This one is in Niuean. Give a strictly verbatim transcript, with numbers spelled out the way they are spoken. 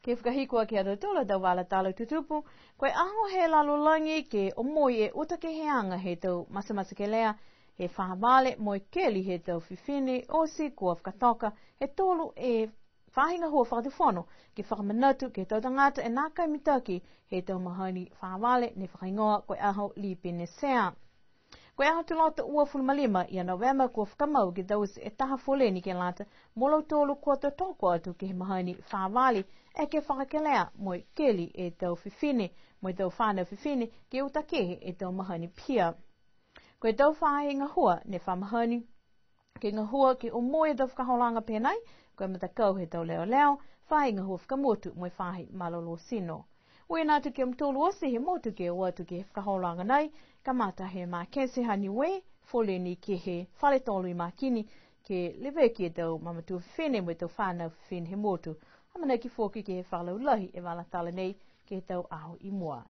Ke fakahiku aki ha tautolu a tau vala tala tutupu, ko e aho he lalolagi ke omoi e uta keheaga he tau matematekelea he favale mo e keli he tau fifine, oti kua fakatoka he tolu e faahi gahua fakatufono ke fakamanatu ke he tau tagata e nākai mitaki he tau mahani favale ne fakahigoa ko e aho Lipinisea. Ko e aho Tuloto uafulu ma lima ia Novema kua fakamau ke taute e taha foleni ke lata mo lautolu kua totoko atu ke he mahani favale, e ke fakakelea mo e keli e tau fifine, mo e tau fanau fifine, ke uta kehe e tau mahani pihia. Ko e tau faahi gahua ne fa mahani ke gahua ke omoi e tau fakaholoaga pehē nai, ko e matakau he tau leoleo, faahi gahua fakamotu mo e faahi malolō tino. Uiina atu ki a mutolu oti he motu ke o atu ke he fakaholoaga nai, kamata he makete ha Niue, foleni ke he fale tolu i Makini, ke leveki e tau mamatua fifine mo e tau fanau fifine he motu. Amanaki foki ke he fakalaulahi e vala tala nei ke he tau aho i mua.